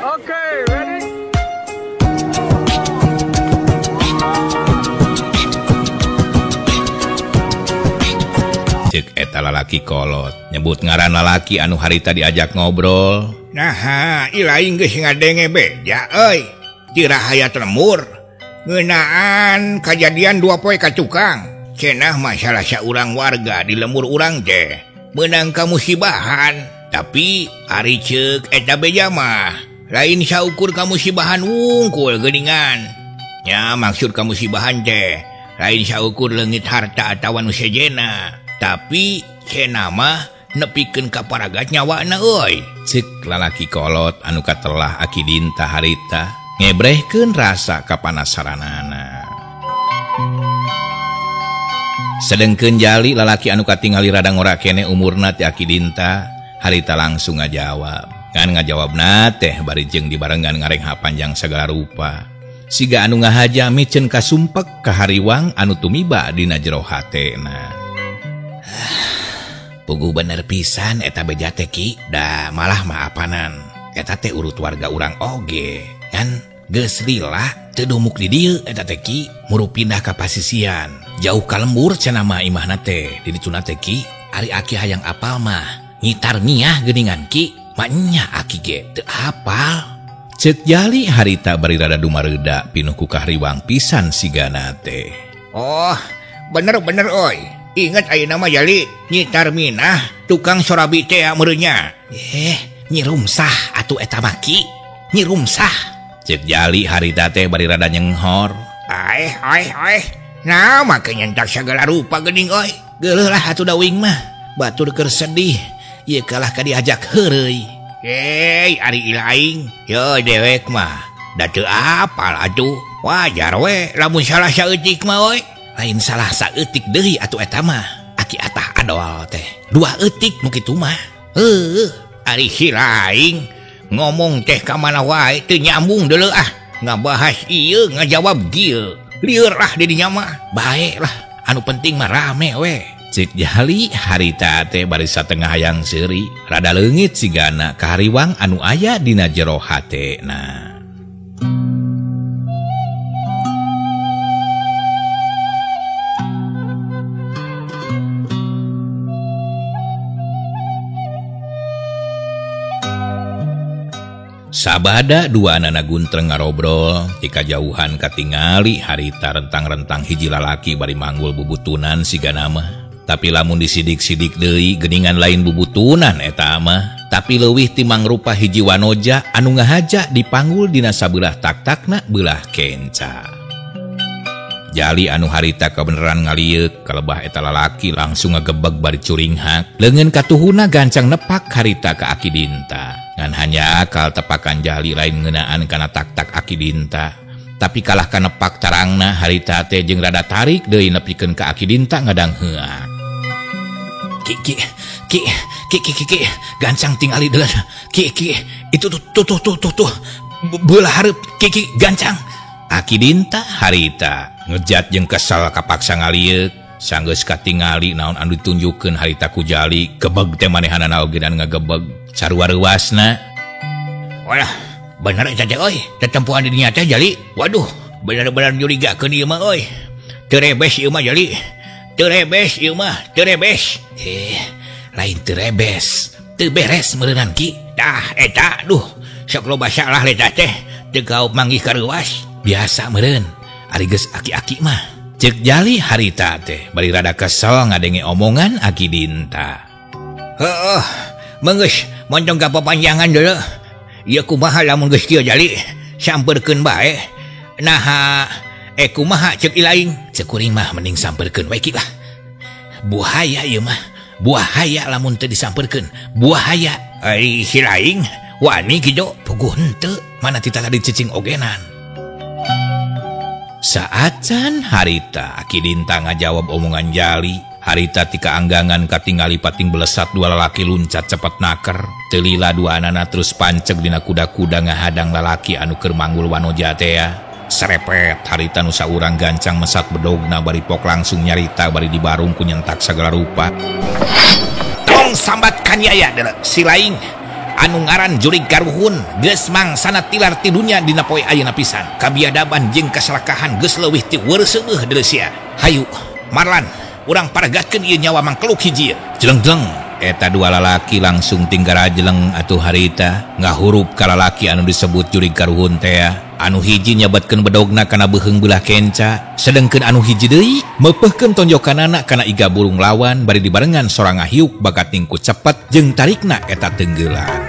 Okay, ready? Cek eta lalaki kolot nyebut ngaran lalaki anu harita diajak ngobrol. Nah, ilaing geus ngadenge beja euy. Ti rahayat lembur ngeunaan kajadian dua poe ka tukang. Cenah masalah saurang warga di lembur urang teh meunang kamusibahan, tapi ari ceuk eta beja mah lain saukur kamusibahan wungkul geuningan. Nya maksud kamusibahan teh lain saukur leungit harta atawa nu sejena. Tapi cenah mah nepikeun ka paragat nyawana euy. Cek lalaki kolot anu katelah Aki Dinta harita ngebrehkeun rasa kapanasaranana. Sedengkeun jali lalaki anu katingali rada ngora kene umurna ti Aki Dinta harita langsung ngajawab. Ngan ngajawabna teh bari jeung dibarengan ngarengha panjang sagala rupa. Siga anu ngahaja miceun kasumpek ka hariwang anu tumiba dina jero hatena. Puguh bener pisan eta beja teh Ki, da malah maapanan. Eta teh urut warga urang oge. Kan geus lila teu dumuk di dieu eta teh Ki, muru pindah ka pasisian. Jauh ka lembur cenah mah imahna teh, di dituna teh Ki. Ari aki hayang apal mah ngitar miah geuningan Ki, maknya aki ge teu apal. Ceuk jali harita bari rada dumareuda pinuh ku kahriwang pisan sigana teh. Oh, bener-bener oi. Ingat ayeuna mah jali Nyi Tarminah tukang sorabi teh meureunnya. Nyirumsah atuh eta mah Ki. Nyirumsah. Ceuk jali harita teh bari rada nyenghor. Aeh aeh aeh. Nah, make nyentak sagala rupa geuning euy. Geuleuh lah atuh da uing mah. Batur keur sedih, ieu kalah ka diajak heureuy. Hei, ari ilaing. Yo dewek mah da teu apal atuh. Wajar we lamun salah saeutik mah euy. Lain salah saeutik deui atuh eta mah. Aki atah adol teh. Dua eutik nu kitu mah. Heuh, ari si laing ngomong teh ka mana wae teu nyambung deuleu ah. Ngabahas ieu ngajawab kieu. Lieur lah di dinya mah. Bae lah, anu penting mah rame we. Cik jali harita teh bari satengah hayang seuri, rada leungit sigana kahariwang anu aya dina jero hatena. Sabada dua anana guntreng ngarobrol ti kajauhan katingali harita rentang-rentang hiji lalaki bari manggul bubutunan sigana mah. Tapi lamun disidik-sidik deui geuningan lain bubutunan eta mah, tapi leuwih ti mangrupa hiji wanoja anu ngahaja dipanggul dina sabelah tak-takna beulah kenca. Jali anu harita kabeneran ngalieuk kalebah eta lalaki langsung ngagebeg bari curinghak. Leungeun katuhuna gancang nepak harita ka Aki Dinta. Ngan hanya akal tepakan jali lain ngeunaan kana tak-tak Aki Dinta. Tapi kalah ka nepak tarangna harita teh jeung rada tarik deui nepikeun ka Aki Dinta ngadang heuak. Ki ki ki ki ki ki, ki. Gancang tingali deuleu. Ki ki itu tuh tuh tuh tuh tuh, tuh. Beulah hareup ki ki gancang. Aki Dinta harita ngejat jeung kesal kapaksa ngalieuk. Sanggeus katingali naon anu ditunjukkeun harita ku jali gebeg teh manehanana oge dan ngagebeg sarua reuasna. Walah, bener eta teh euy, tetempuan di dinya teh jali. Waduh, bener-bener nyurigakeun ieu mah euy. Teu rebes ieu mah jali. Teu rebes ieu mah, teu rebes. Lain teu rebes, teu beres meureunan Ki. Tah eta duh, sok loba salah eta teh, teu gaop manggih ka reuas. Biasa meureun, ari geus aki-aki mah. Ceuk jali harita teh bari rada kesel ngadenge omongan Aki Dinta. Heuh, meunggeus montong ka papanjangan deuleu. Ieu kumaha lamun geus kieu jali, sampeurkeun bae. Naha kumaha ceuk ilaing? Ceuk kuring mah mending sampeurkeun we Ki lah. Buahaya ieu mah, buahaya lamun teu disampeurkeun, buahaya. Ai si laing wani kitu puguh henteu, mana tita tadi cicing ogenan. Saacan harita Aki Dinta ngajawab omongan jali. Harita tika anggangan katingali pating belesat dua lalaki luncat cepet naker. Telila dua anana terus panceg dina kuda-kuda ngahadang lalaki anu keur manggul wanoja tea. Serepet harita nu saurang gancang mesat bedogna bari pok langsung nyarita bari dibarung ku nyentak sagala rupa. Tong sambat kaniaya deuleu si laing. Anu ngaran jurig karuhun geus mangsana tilar ti dunya dina poe ayeuna pisan. Kabiadaban jeung kasalakahan geus leuwih ti weurseubeuh deuleu sia. Hayu Marlan, urang paragatkeun ieu nyawa mangkeluk hiji. Jeleng-jeleng eta dua lalaki langsung tinggarajeleng atuh harita ngahurup ka lalaki anu disebut jurig karuhun teh. Anu hiji nyabetkeun bedogna kana beuheung beulah kenca, sedengkeun anu hiji deui meupeuhkeun tonjokanana kana iga burung lawan bari dibarengan sorang ngahiuk bakat tingku cepet jeung tarikna eta tenggelan.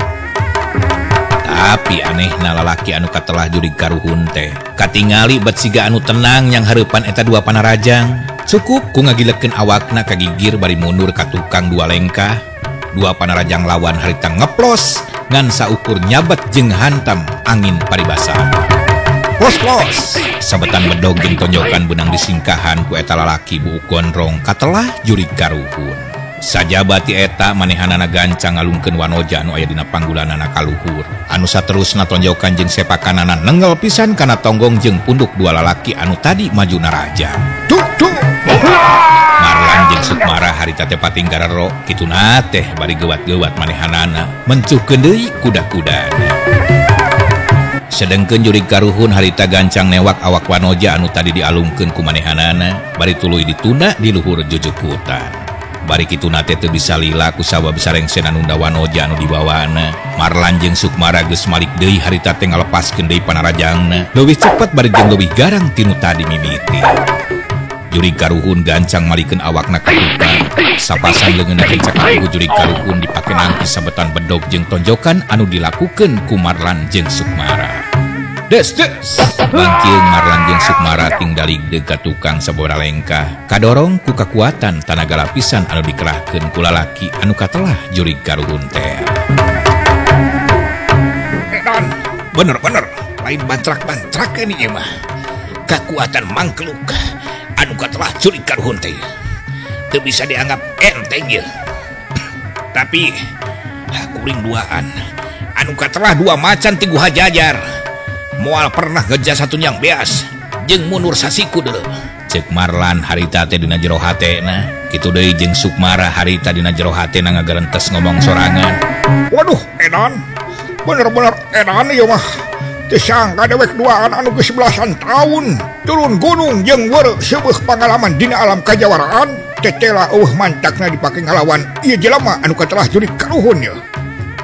Tapi anehna lalaki anu katelah jurig karuhun teh katingali bet siga anu tenang yang hareupan eta dua panarajang. Cukup ku ngagilekeun awakna kagigir bari mundur ka tukang dua lengkah. Dua panarajang lawan harita ngeplos ngan saukur nyabet jeung hantam angin paribasa. Plos-plos sabetan bedog jeung tonjokan benang disingkahan ku eta lalaki buuk gondrong katelah jurig karuhun. Sajaba ti eta manehanana gancang ngalungkeun wanoja anu aya dina panggulanana kaluhur. Anu saterusna tonjokan jeung sepakanana nenggel pisan kana tonggong jeung punduk dua lalaki anu tadi maju narajang. Tuk tuk. Marlan jeung Sukmara harita teh pating garero kituna teh bari gewat-gewat manehanana mencuhkeun deui kuda-kudana. Sedengkeun jurig karuhun harita gancang newak awak wanoja anu tadi dialungkeun ku manehanana bari tuluy ditunda di luhur jujukutan. Bari kituna teh teu bisa lila ku sabab sarengsen anu wanoja anu dibawana. Marlan jeung Sukmara geus malik deui harita teh ngalepaskeun deui panarajangna leuwih cepet bari jeung leuwih garang tinu tadi mimiti. Jurig karuhun gancang malikeun awakna ka tukang. Sapasan leungeunna kencak ku jurig karuhun dipake nangkis sabetan bedog jeung tonjokan anu dilakukeun ku Marlan jeung Sukmara. Des des bangkeung Marlan jeung Sukmara ting daligdeug ka tukang sababaraha lengkah. Kadorong ku kakuatan tanaga lapisan anu dikerahkeun ku lalaki anu katelah jurig karuhun teh. Edan, bener-bener lain bantrak-bantrak ini mah. Kakuatan mangkeluk anu katelah jurig karuhun teh teu bisa dianggap enteng ye. Tapi kuring duaan anu katelah dua macan ti guha jajar moal pernah ngejas satu yang beas jeung mundur sasiku deuleu. Ceuk Marlan harita teh dina jero hatena. Kitu deui jeung Sukmara harita dina jero hatena ngagarentes ngomong sorangan. Waduh edan, bener-bener edan ieu mah. Teu sangka dewek duaan anu geus belasan tahun turun gunung jeung weureu seueuh pangalaman dina alam kajawaraan tetela eueuh mantakna dipake ngalawan ieu jelema anu katelah jurig karuhun ye.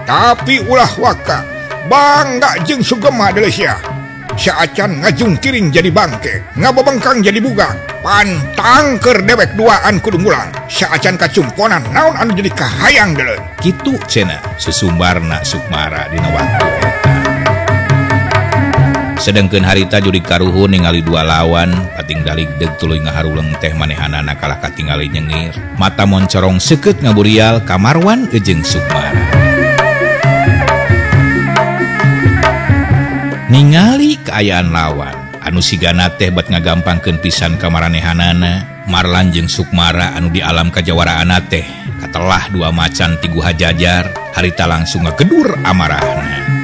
Tapi ulah waka bangga jeung sugema deuleu sia. Saacan ngajungkiring jadi bangke, ngababengkang jadi bugang, pantangker dewek duaan kudu mulang. Saacan kacumponan naon anu jadi kahayang deuleu. Kitu cenah susumbarna Sukmara dina waktu eta. Sedengkeun harita jurig karuhun ningali dua lawan pating daligdeug tuluy ngaharuleng teh manehanana kalah katingali nyengir. Mata moncorong seukeut ngaburial ka Marwan jeung Sukmara. Ningali kaayaan lawan anu sigana teh bet ngagampangkeun pisan ka maranehanana. Marlan jeung Sukmara anu di alam kajawaraana teh katelah dua macan ti guha jajar harita langsung ngagedur amarahna.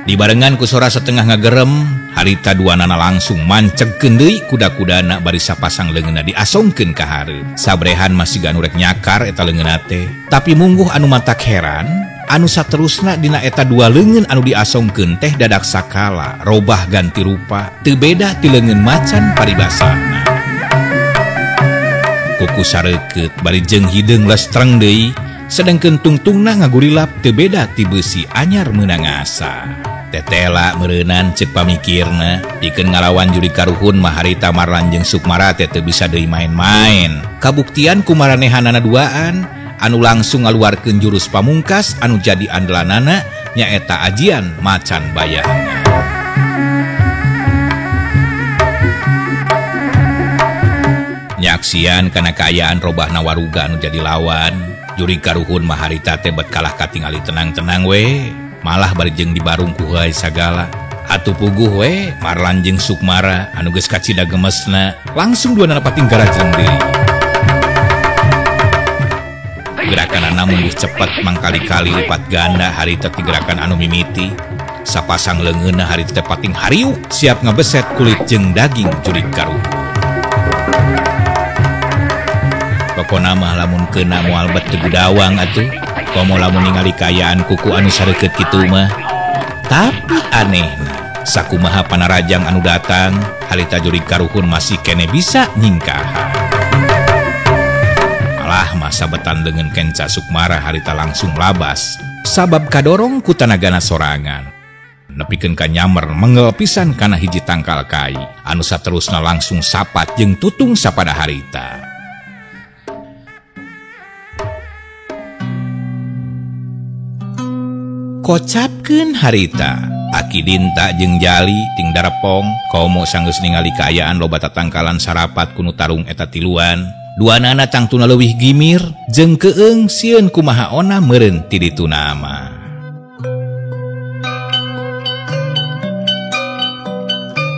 Dibarengan ku sora setengah ngagerem harita duanana langsung mancegkeun deui kuda-kudana bari sapasang leungeunna diasongkeun ka hareup. Sabrehan masih anu rek nyakar eta leungeunna teh, tapi mungguh anu matak heran anu saterusna dina eta dua leungeun anu diasongkeun teh dadak sakala robah ganti rupa teu beda ti leungeun macan paribasana. Kuku sareukeut bari jeung hideung lestreng deui, sedengkeun tungtungna ngagurilap teu beda ti beusi anyar meunang asa. Tetela meureunan ceuk pamikirna pikeun ngalawan jurig karuhun mah harita Marlan jeung Sukmara teh teu bisa deui main-main. Kabuktian ku maranehanana duaan anu langsung ngaluarkeun jurus pamungkas anu jadi andalanana nyaeta ajian macan bayangan. Nyaksian kana kaayaan robahna waruga anu jadi lawan jurig karuhun mah harita teh bet kalah katingali tenang-tenang we, malah bari jeung dibarung ku heui sagala. Atuh puguh we Marlan jeung Sukmara anu geus kacida gemesna langsung duanana pating garajeng deui. Gerakanana mungguh cepet mangkali-kali lipat ganda harita ti gerakan anu mimiti. Sapasang leungeunna harita teh pating hariuk siap ngabeset kulit jeung daging jurig karuhun. Pokona mah lamun keuna moal bet teu gudawang atuh. Komo lamun ningali kaayaan kuku anu sareukeut kitu mah. Tapi anehna, sakumaha panarajang anu datang, harita jurig karuhun masih kene bisa nyingkahan. Malah masa betan dengan kenca Sukmara harita langsung labas, sabab kadorong ku tanagana sorangan. Nepikeun ka nyamer menggel pisan kana hiji tangkal kai, anu saterusna langsung sapat jeung tutung sapada harita. Kocapkeun harita, Aki Dinta jeung Jali ting darepong, komo sanggeus ningali kaayaan loba tatangkalan sarapat kunu tarung eta tiluan. Duanana tangtuna leuwih gimir jeung keung sieun kumaha ona meureun ti ditu nama.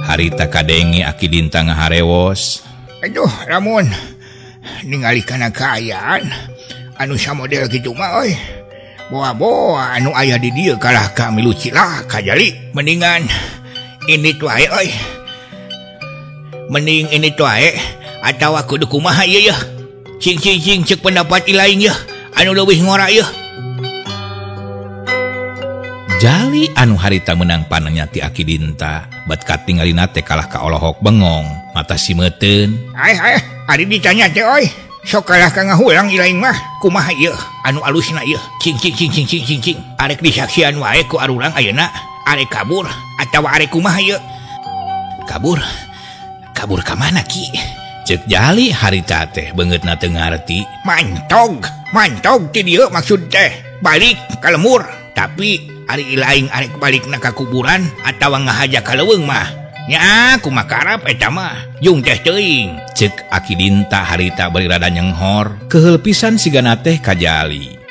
Harita kadenge Aki Dinta ngaharewos. Aduh, lamun ningali kana kaayaan anu samodel kitu mah euy. Boa-boa anu aya di dieu kalah ka milu cilaka Jali. Mendingan ini tuh ae euy. Mending ini tuh ae atawa kudu kumaha ieu yeuh. Cing cing cing ceuk pendapat lain yeuh anu leuwih ngora yeuh. Jali anu harita menang panenya ti Aki Dinta, bat katingalina teh kalah ka olohok bengong, mata simeuteun. Aeh aeh, ari ditanya teh euy. Sok kalah ka ngahulang ilaing mah, kumaha ieu anu alusna ieu. Cing cing cing cing cing cing cing. Arek disaksian wae ku arurang ayeuna, arek kabur atawa arek kumaha ieu. Kabur. Kabur ka mana ki? Ceuk Jali harita teh beungeutna teu ngarti. Mantog, mantog ti dieu maksud teh balik ka lemur, tapi ari ilaing arek balikna ka kuburan atawa ngahaja ka leuweung mah. Nya kumaha karap eta mah jung teh teuing. Ceuk Aki Dinta harita bari rada nyenghor, keheul pisan sigana teh ka Jali.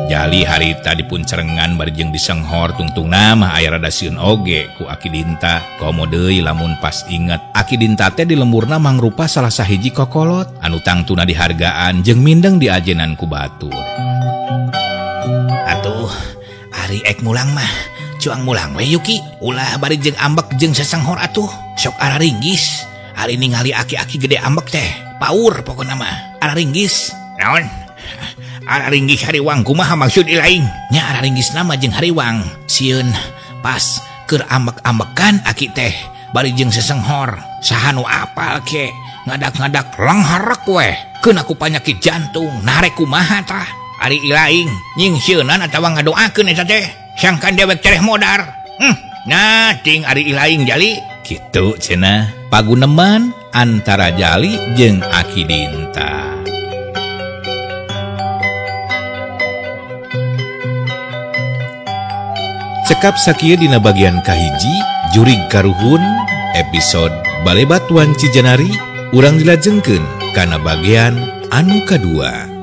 Jali harita dipun cerengan bari jeung disenghor tungtungna mah aya rada sieun oge ku Aki Dinta. Komo deui lamun pas inget Aki Dinta teh di lemburna mangrupa salah sahiji kokolot anu tangtuna dihargaan jeung mindeng diajenan ku batur. Atuh ari ek mulang mah cuang mulang we Yuki, ulah bari jeung ambek jeung sesenghor atuh. Sok araringgis ari ningali aki-aki gede ambek teh paur pokona mah araringgis. Naon? Araringgis hariwang kumaha maksud ilaing? Nya araringgis nama jeung hariwang sieun pas keur ambek-ambekan aki teh bari jeung sesenghor. Saha nu apal ke ngadak-ngadak langharek we keuna ku panyakit jantung narek kumaha tah. Ari ilaing nyingsieunan atawa ngadoakeun eta teh sangkan dewek tereh modar. Nah ting ari ilaing Jali kitu cenah paguneman antara Jali jeung Aki Dinta. Cekap sakieu dina bagian kahiji Jurig Karuhun episode Balebat Wanci Janari urang dilajengkeun kana bagian anu kadua.